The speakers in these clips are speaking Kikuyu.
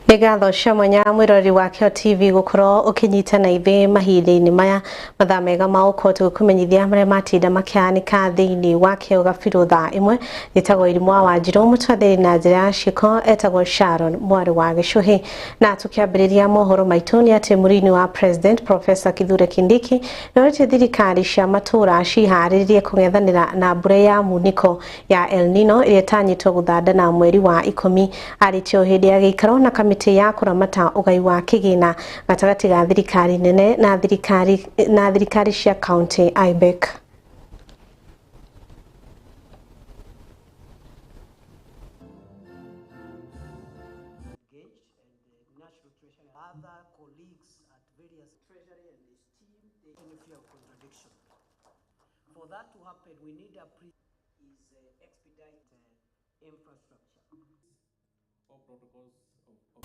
Nĩ ngatho cia mwanya mwĩroreri wa Kĩo TV gũkorwo ũkĩnyita na ithuĩ mahinda-inĩ maya mathaa mega ma gũkorwo tũgĩkũmenyithia marĩa matinda makĩhanĩka thĩinĩ wa Kĩo Gabirũ thaa ĩmwe. Njĩtagwo Irimũ wa Wanjirũ, mũtwathĩri na njĩra ya ciĩko etagwo Sharon mwarĩ wa Gĩcũhĩ. Na tũkĩambĩrĩria mohoro maitũ nĩ atĩ mũrini wa President Professor Kithure Kindiki nĩorĩtie thirikari cia matũũra ciharĩrĩrie kũng'ethanĩra na mbura ya munĩko ya El Nino ĩrĩa ĩtanyĩtwo gũthandana mweri wa 10. Arĩtio hĩndĩ ya gĩikaro na kamĩtĩ ya kũramata ũgai wa kĩgĩna gatagatĩ ga thirikari nene na thirikari cia kaunti IBEC.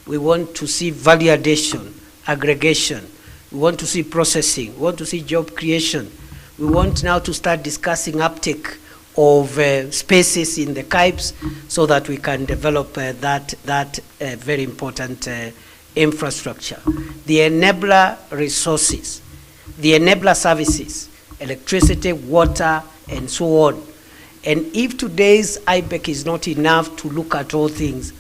We want to see value addition, aggregation. We want to see processing. We want to see job creation. We want now to start discussing uptake of spaces in the CAIPs so that we can develop that very important infrastructure. The enabler resources, the enabler services, electricity, water, and so on. And if today's IBEC is not enough to look at all things,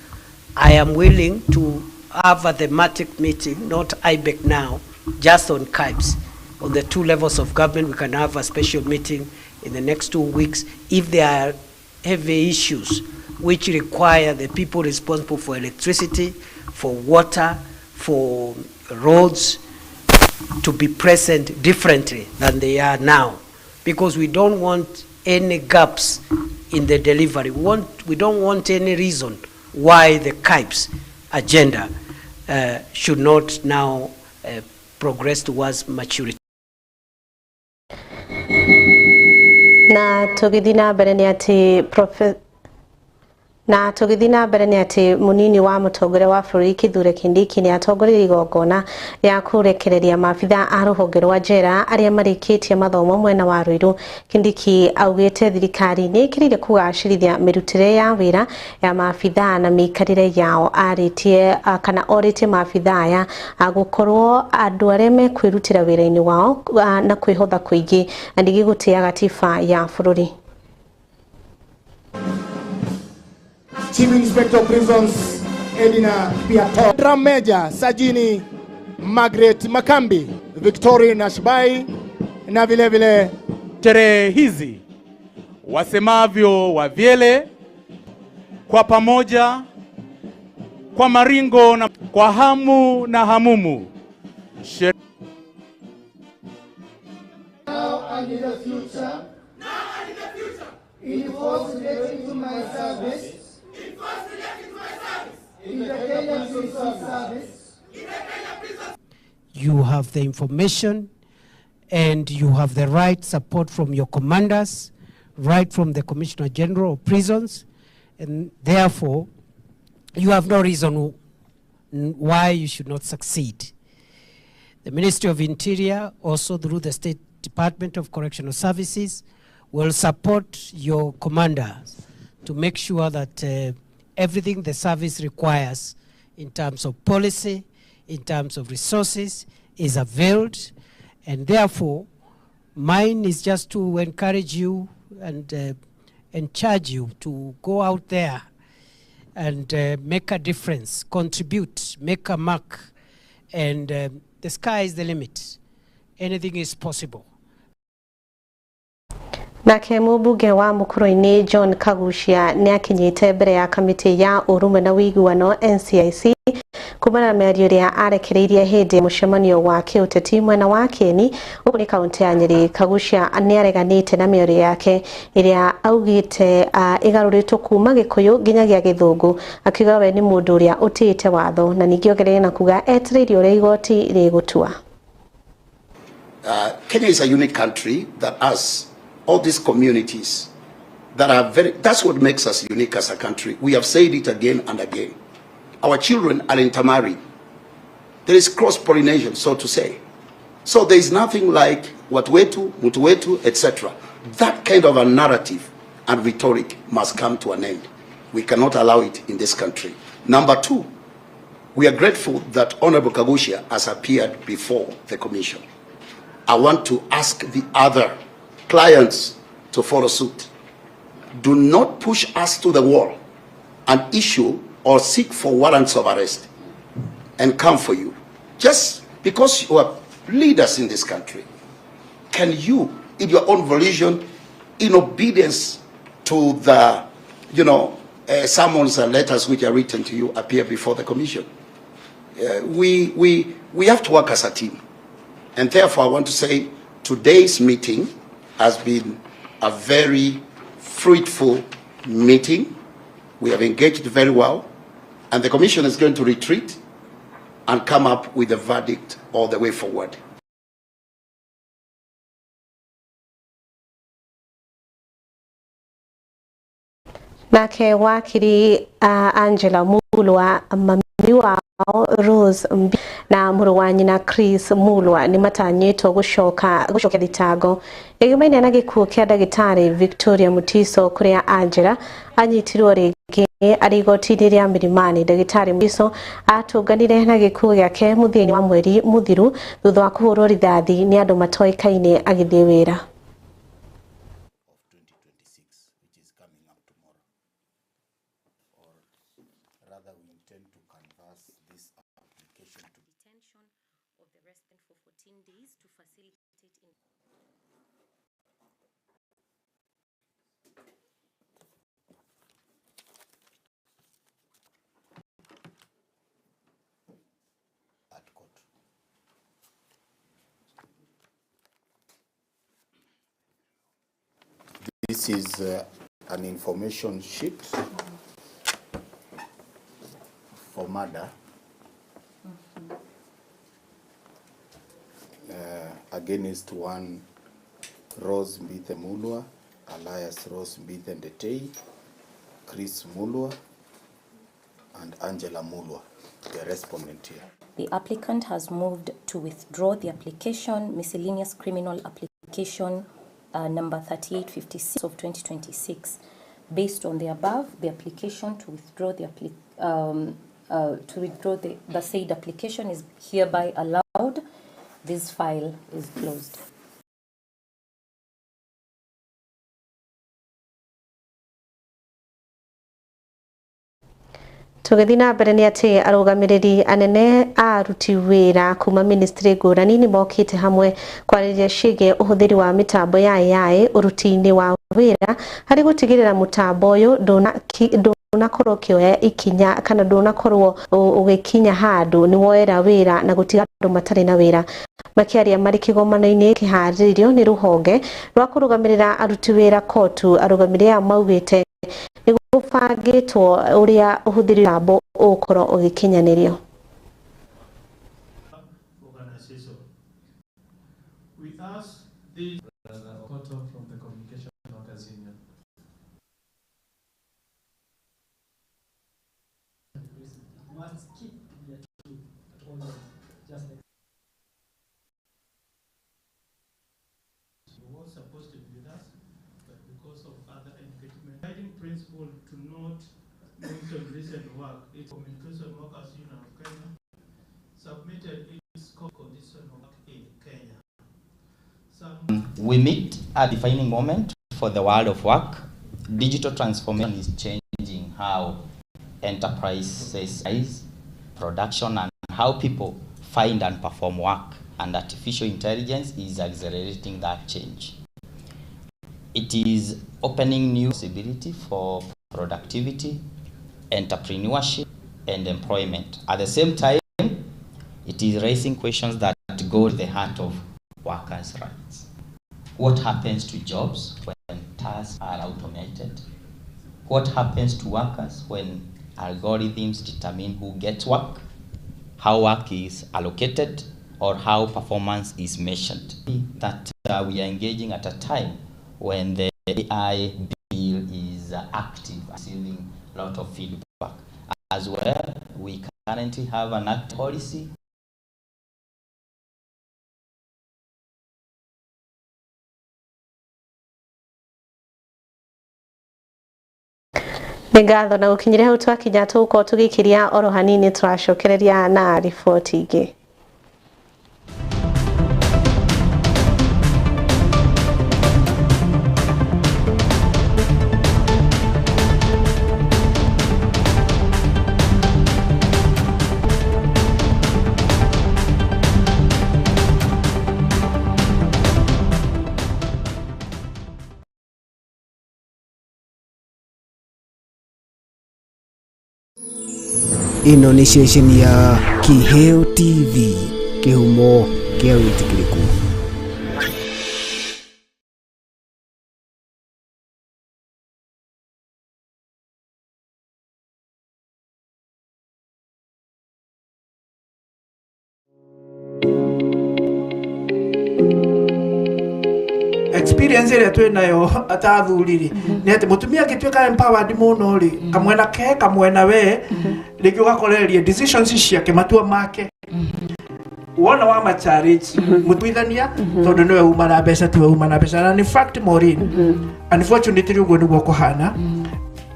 I am willing to have a thematic meeting, not IBEC now, just on CAIPs. On the two levels of government, we can have a special meeting in the next 2 weeks if there are heavy issues which require the people responsible for electricity, for water, for roads to be present differently than they are now, because we don't want any gaps in the delivery. We don't want any reason why the CAIPs agenda should not now progress towards maturity. Na tũgĩthiĩ na mbere nĩ atĩ na tũgĩthiĩ na mbere nĩ atĩ mũnini wa mũtongoria wa bũrũri Kithure Kindiki nĩ atongoririe igongona rĩa kũrekereria maabitha a rũhonge rwa njera arĩa marĩkĩtie mathomo mwena wa Ruiru. Kindiki augĩte thirikari nĩ ĩkĩrĩire kũgacĩrithia mĩrutĩre ya wĩra ya maabitha na mĩikarĩre yao. Arĩtie kana orĩtie maabitha aya gũkorwo andũ arĩa mekwĩrutĩra wĩra-inĩ wao na kwĩhotha kũingĩ na ningĩ gũtĩa gatiba ya bũrũri. Chief Inspector of Prisons Edina Piato, Drum Major Sajini Margaret Makambi, Victoria Nashbai na vile vile sherehe hizi wasemavyo wavyele, kwa pamoja, kwa maringo na kwa hamu na hamumu. Now and in the future, in force relating to my service, in the Kenya Prison Service. You have the information and you have the right support from your commanders, right from the Commissioner General of Prisons, and therefore you have no reason why you should not succeed. The Ministry of Interior, also through the State Department of Correctional Services, will support your commanders to make sure that everything the service requires in terms of policy, in terms of resources, is availed. And therefore, mine is just to encourage you and charge you to go out there and make a difference, contribute, make a mark, and the sky is the limit. Anything is possible. Nake mũmbunge wa Mukurwe-inĩ John Kaguchia nĩ akinyĩte mbere ya kamĩtĩ ya ũrũmwe na ũiguano NCIC kumana na mĩario ĩrĩa arekereirie hĩndĩ ya mũcemanio wa kĩũteti mwena wa Kieni gũkũ nĩ kaũntĩ ya Nyĩrĩ. Kaguchia nĩ areganĩte na mĩario yake ĩrĩa augĩte ĩgarũrĩtwo kuma Gĩkũyũ nginyagia Gĩthũngũ, akiuga we nĩ mũndũ ũrĩa ũtĩĩte watho, na ningĩ ongereire na kuga etereire ũrĩa igoti rĩgũtua. Kenya is a unique country that has all these communities that are very, that's what makes us unique as a country. We have said it again and again. Our children are intermarried. There is cross-pollination, so to say. So there is nothing like watu wetu, mtu wetu, etc. That kind of a narrative and rhetoric must come to an end. We cannot allow it in this country. Number two, We are grateful that Honorable Kaguchia has appeared before the Commission. I want to ask the other clients to follow suit. Do not push us to the wall and issue or seek for warrants of arrest and come for you. Just because you are leaders in this country, can you, in your own volition, in obedience to the, summons and letters which are written to you, appear before the Commission? We have to work as a team. And therefore, I want to say today's meeting has been a very fruitful meeting. We have engaged very well, and the Commission is going to retreat and come up with a verdict all the way forward. Nake wakiri Angela Mulwa, mami wao Rose Mbi na mũrũ wa nyina Chris Mulwa nĩ matanyĩtwo gũcokia thitango ĩgĩmaine na gĩkuũ kĩa ndagĩtarĩ Victoria Mutiso kũrĩa Angela anyitirwo rĩngĩ arĩ igoti-inĩ rĩa Milimani. Ndagĩtarĩ Mutiso atũnganire na gĩkuũ gĩake mũthia-inĩ wa mweri mũthiru thutha wa kũhũrwo rithathi nĩ andũ matoĩkaine agĩthiĩ wĩra. This is an information sheet for murder against one Rose Mbithe Mulwa, alias Rose Mbithe Ndetei, Chris Mulwa, and Angela Mulwa, the respondent here. The applicant has moved to withdraw the application, miscellaneous criminal application number 3856 of 2026. Based on the above, the application to withdraw the the said application is hereby allowed. This file is closed. Tũgĩthiĩ na mbere nĩ atĩ arũgamĩrĩri anene a aruti wĩra kuma ministry ngũrani nĩ mokĩte hamwe kwarĩrĩria ciĩgiĩ ũhũthĩri wa mĩtambo ya AI ũruti-inĩ wa wĩra harĩ gũtigĩrĩra mũtambo ũyũ ndũnakorwo ũkĩoya ikinya kana ndũnakorwo ũgĩkinya handũ nĩ woera wĩra na gũtiga andũ matarĩ na wĩra. Makĩaria marĩ kĩgomano-inĩ kĩharĩrĩirio nĩ rũhonge rwa kũrũgamĩrĩra aruti wĩra KOTU, arũgamĩrĩri aya maugĩte nĩ gũbangĩtwo ũrĩa ũhũthĩri wa mĩtambo ũgũkorwo ũgĩkinyanĩrio. To not mention recent work, its Communication Workers Union of Kenya submitted its condition of work in Kenya. We meet a defining moment for the world of work. Digital transformation is changing how enterprises size, production, and how people find and perform work. And artificial intelligence is accelerating that change. It is opening new possibility for productivity, entrepreneurship, and employment. At the same time, it is raising questions that go to the heart of workers' rights. What happens to jobs when tasks are automated? What happens to workers when algorithms determine who gets work, how work is allocated, or how performance is measured? That we are engaging at a time when the AI bill is active, receiving a lot of feedback. As well, we currently have an active policy Nĩ ngatho na gũkinyĩria hau twakinya tũgũkorwo tũgĩkiria oro hanini tũracokereria na riboti ingĩ. Ĩno nĩ ceceni ya Kiheo TV, kĩhumo kĩa wĩtĩkĩrĩku. Experience ĩrĩa twĩ nayo ta athuri rĩ nĩ atĩ mũtumia angĩtuĩka empowered mũno rĩ, kamwena ke kamwena we rĩngĩ ũgakorereria decisions ciake, matua make wona wa machallenge mũtuithania, tondũ nĩwe uma na mbeca, tiwe uma na mbeca. Na in fact, Maureen, unfortunately ũguo nĩguo kũhana.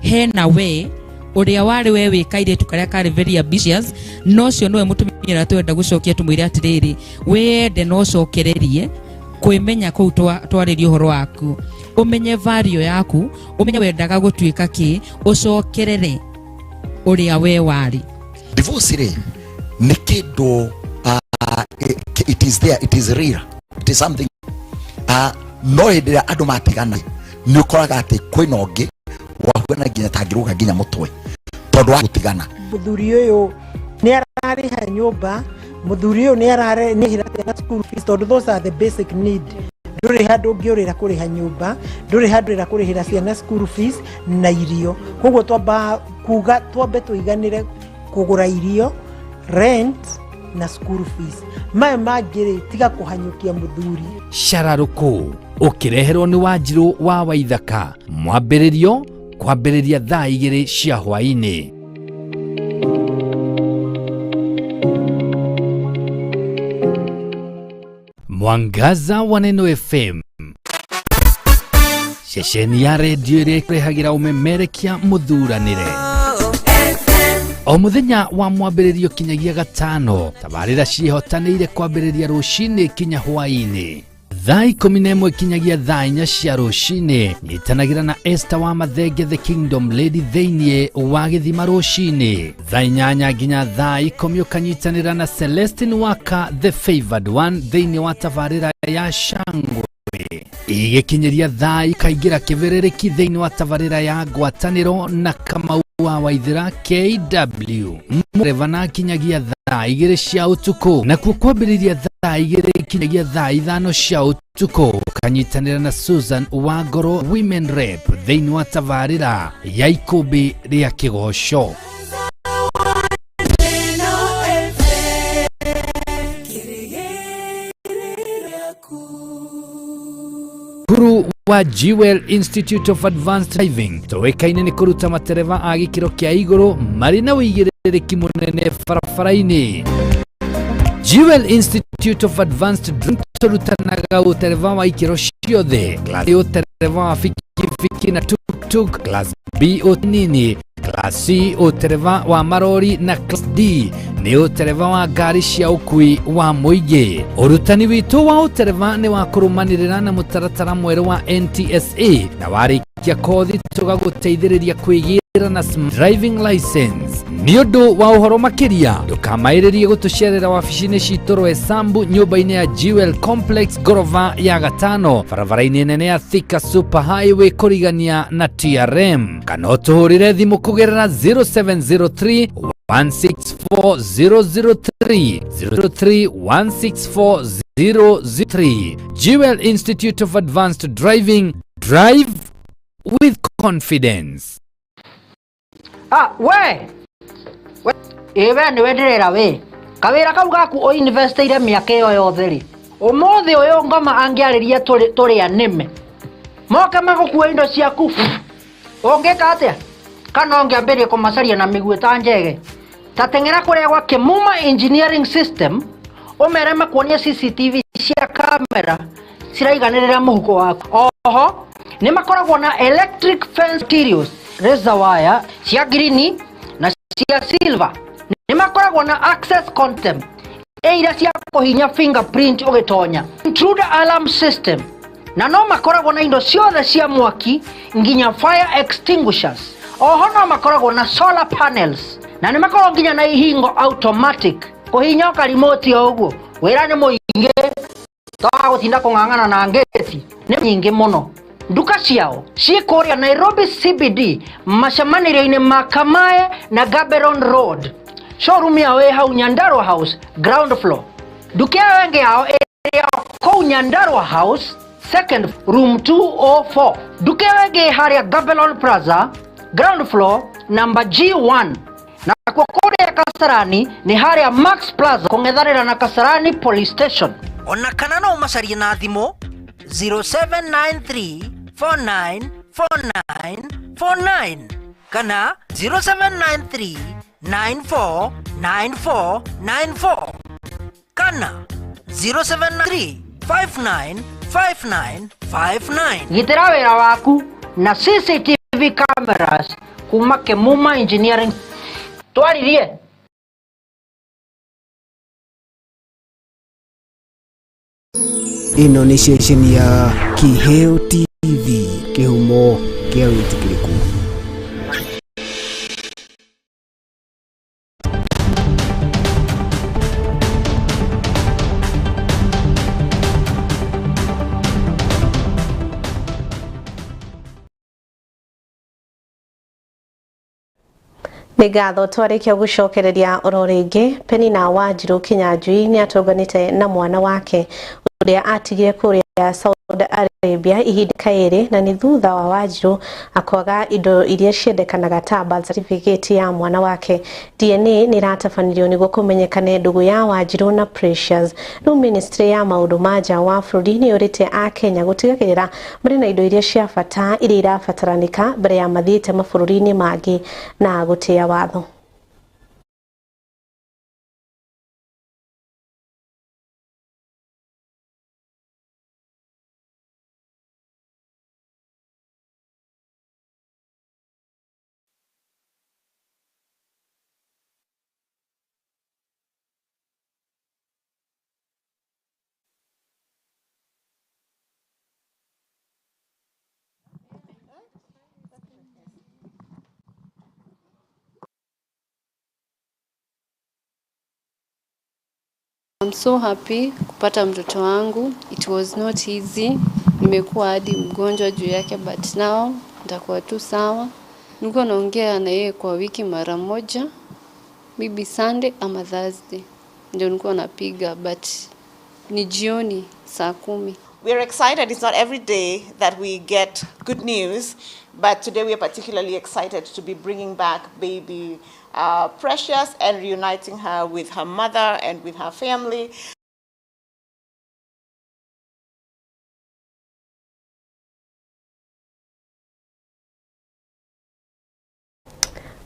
Hena we ũrĩa warĩ we wĩ kairĩtu karĩa karĩ very ambitious, no ũcio nĩwe mũtumia ũrĩa twenda gũcokia, tũmwĩre atĩrĩrĩ, wĩyende na ũcokererie kwĩmenya kũu twarĩria ũhoro waku, ũmenye value yaku, ũmenye wendaga gũtuĩka kĩ, ũcokerere ũrĩa we warĩ. Divorce rĩ nĩ kĩndũ, it is there, it is real, it is something, no hĩndĩ ĩrĩa andũ matigana nĩ ũkoraga atĩ kwĩna ũngĩ wahuana nginya tangĩrũga nginya mũtwe tondũ wa gũtigana. Mũthuri ũyũ nĩ ararĩha nyũmba, mũthuri ũyũ nĩ ararĩhĩra ciana school fees, tondũ those are the basic need. Ndũrĩ handũ ũngĩũrĩra kũrĩha nyũmba, ndũrĩ handũ ũrĩra kũrĩhĩra ciana school fees na irio. Koguo twamba kuga twambe tũiganĩre kũgũra irio, rent na school fees, maya mangĩ rĩ, tiga kũhanyũkia mũthuri. Cararũkũ ũkĩreherwo nĩ Wanjirũ wa Waithaka, mwambĩrĩrio kwambĩrĩria thaa 2 cia hwaĩ-inĩ. Mwangaza wa Neno FM, ceceni ya redio ĩrĩa ĩkũrehagĩra ũmemerekia mũthuranĩre o mũthenya wa mwambĩrĩrio kinyagia gatano. Tabarĩra ciĩhotanĩire kwambĩrĩria rũcinĩ kinya hwaĩ-inĩ thaa 11 kinyagia thaa 4 cia rũcinĩ. Nyitanagĩra na Esther wa Mathenge, the Kingdom Lady, thĩinĩ wa gĩthima rũcinĩ thaa 8 nginya thaa 10. Ũkanyitanĩra na Celestine Waka, the favored one, thĩinĩ wa tabarĩra ya Shangwe. Igĩkinyĩria thaa ikaingĩra kĩbĩrĩrĩki thĩinĩ wa tabarĩra ya ngwatanĩro na Kamau wa Waithĩra KW Mũrevana kinyagia thaa 2 cia ũtukũ. Nakuo kwambĩrĩria thaa 2 kinyagia thaa 5 cia ũtukũ, kanyitanĩra na Susan Wangoro, Women Rep, thĩinĩ wa tabarĩra ya ikũmbĩ rĩa kĩgoco. Cukuru wa Jewel Institute of Advanced Driving tũĩkaine nĩ kũruta matereba a gĩkĩro kĩa igũrũ marĩ na ũigĩrĩrĩki mũnene barabara-inĩ. Jewel Institute of Advanced Driving tũrutanaga ũtereba wa ikĩro ciothe: Class A ũtereba wa bikibiki na tuktuk, Class B ũnini, Class C ũtereba wa marori na Class D nĩ ũtereba wa ngari cia ũkui wa mũingĩ. Ũrutani witũ wa ũtereba nĩ wa kũrũmanĩrĩra na mũtaratara mwerũ wa NTSA, na warĩkia kothi tũgagũteithĩrĩria kwĩgĩra na smart driving license. Nĩ ũndũ wa ũhoro makĩria, ndũkamaĩrĩrie gũtũcerera wabici-inĩ citũ Roysambu, nyũmba-inĩ ya Jewel Complex, ngorova ya gatano, barabara-inĩ nene ya Thika Super Highway kũrigania na TRM, kana ũtũhũrĩre thimũ kũgerera 0703 164003, 03 164003. Jewel Institute of Advanced Driving, drive with confidence. Ah, we we ĩ we nĩwe ndĩrera we kawĩra kau gaku ũinvestĩire mĩaka ĩyo yothe rĩ, ũmũthĩ ũyũ ngoma angĩarĩria tũrĩ anĩme moke magũkua indo ciaku, ũngĩka atĩa? Kana ũngĩambĩrĩria kũmacaria na mĩguĩ ta njege? Ta teng'era kũrĩa gwa Kĩmuma Engineering System, ũmere makuonie CCTV cia kamera ciraiganĩrĩra mũhuko waku. Oho nĩ makoragwo na electric fence materials. razor wire cia green na cia silver. Nĩ makoragwo na access contempt iria cia kũhinya fingerprint ũgĩtonya, intruder alarm system, na no makoragwo na indo ciothe cia mwaki nginya fire extinguishers. Oho no makoragwo na solar panels na nĩ makoragwo nginya na ihingo automatic kũhinya karimoti o ũguo. Wĩra nĩ mũingĩ toga gũtinda kũng'ang'ana na ngĩti nĩ nyingĩ mũno. Nduka ciao ciĩ kũrĩa Nairobi CBD macemanĩrio-inĩ ma Kamae na Gaborone Road. Showroom yao ĩ hau Nyandarua House ground floor. Nduka ĩyo ĩngĩ yao ĩrĩ kũu Nyandarua House second room 204. Nduka ĩyo ĩngĩ ĩ harĩa Gaborone Plaza ground floor number G1. Nakuo kũrĩa Kasarani nĩ harĩa Max Plaza kũng'ethanĩra na Kasarani Police Station. Ona kana no ũmacarie na thimũ 0793 494949 kana 0793 949494 kana 073 595959. Gitĩra wĩra waku na CCTV cameras kuma Kemuma Engineering. Twaririe. Ĩno nĩ ceceni ya Kiheo TV, kĩhumo kĩa wĩtĩkĩrĩku. Nĩ ngatho twarĩkia gũcokereria oro rĩngĩ. Penina Wanjiru Kinyanjui nĩ atũnganĩte na mwana wake ũrĩa atigire kũrĩa Saudi Arabia ihinda kaĩrĩ, na nĩ thutha wa Wanjiru akwaga indo iria ciendekanaga ta birth certificate ya mwana wake. DNA nĩ ĩratabanirio nĩguo kũmenyekane ndũgũ ya Wanjiru na Precious. Rĩu ministry ya maũndũ ma nja wa bũrũri nĩ yũrĩtie Akenya gũtigagĩrĩra marĩ na indo iria cia bata iria irabataranĩka mbere ya mathiĩte mabũrũri-inĩ mangĩ na gũtĩa watho. I'm so happy kupata mtoto wangu. It was not easy. Nimekuwa hadi mgonjwa juu yake, but now nitakuwa tu sawa. Nilikuwa naongea na yeye kwa wiki mara moja, maybe Sunday ama Thursday ndio nilikuwa napiga, but ni jioni saa 10. We're excited. It's not every day that we get good news, but today we are particularly excited to be bringing back baby Precious and reuniting her with her mother and with her family.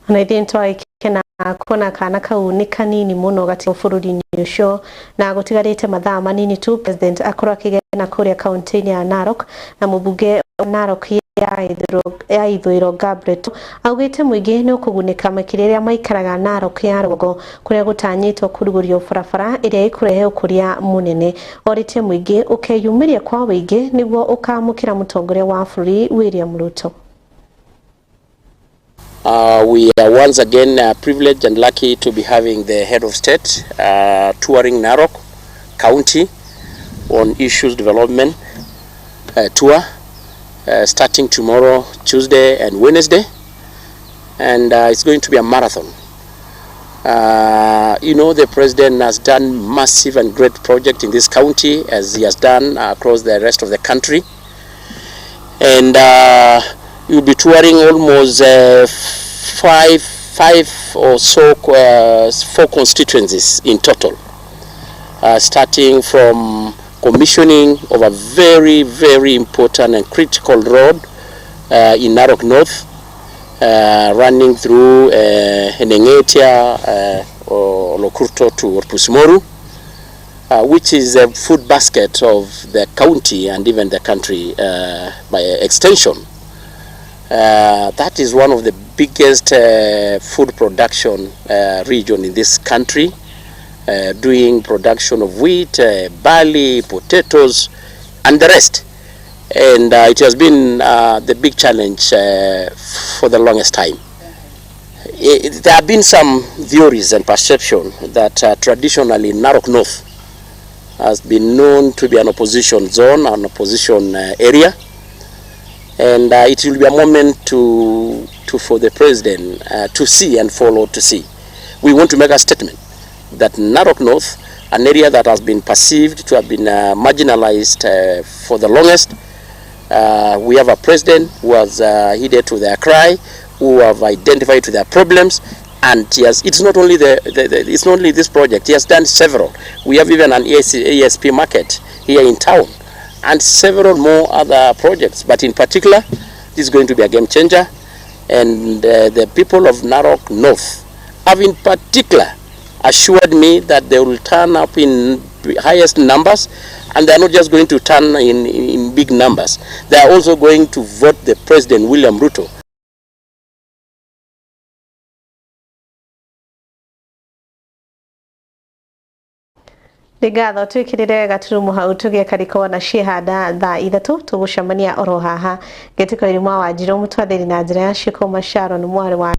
Ona ithuĩ nĩtwagĩkena kuona kana kau nĩ kanini mũno gati bũrũri-inĩ ũcio, na gũtigarĩte mathaa manini tu president akorwo akĩgena kũrĩa kaunti-inĩ ya Narok, na mũmbunge wa Narok ya ithũĩro Gabriel augĩte mũingĩ nĩ ũkũgunĩka makĩria arĩa maikaraga Narok ya rũgongo kũrĩa gũtanyĩtwo kũrugũrio barabara ĩrĩa ĩkũrehe ũkũria mũnene. Orĩtie mũingĩ ũkeyumĩria kwa wĩingĩ nĩguo ũkamũkĩra mũtongoria wa bũrũri William Ruto. We are once again privileged and lucky to be having the head of state touring Narok County on issues development tour starting tomorrow, Tuesday and Wednesday, and it's going to be a marathon. You know, the president has done massive and great project in this county as he has done across the rest of the country, and you'll be touring almost five or so, 4 constituencies in total, starting from commissioning of a very, very important and critical road in Narok North, running through Nengetia, Olokurto to Orpusmoru, which is a food basket of the county and even the country by extension. That is one of the biggest food production region in this country, doing production of wheat, barley, potatoes, and the rest. And it has been the big challenge for the longest time. There have been some theories and perception that traditionally Narok North has been known to be an opposition zone, an opposition area, and it will be a moment for the president to see and follow to see. We want to make a statement that Narok North, an area that has been perceived to have been marginalized for the longest, we have a president who has heeded to their cry, who have identified to their problems, and he has, it's not only it's not only this project. He has done several. We have even an ASP market here in town, and several more other projects. But in particular, this is going to be a game changer, and the people of Narok North have in particular assured me that they will turn up in highest numbers, and they are not just going to turn in big numbers. They are also going to vote the President William Ruto. Nĩ ngatho twĩkĩrĩre gaturumo hau tũgĩe kariko na ciĩhanda thaa 3 tũgũcemania oro haha ngĩtĩka irimũ wa Wanjirũ mũtwathĩri na njĩra ya ciĩko Sharon mwarĩ wa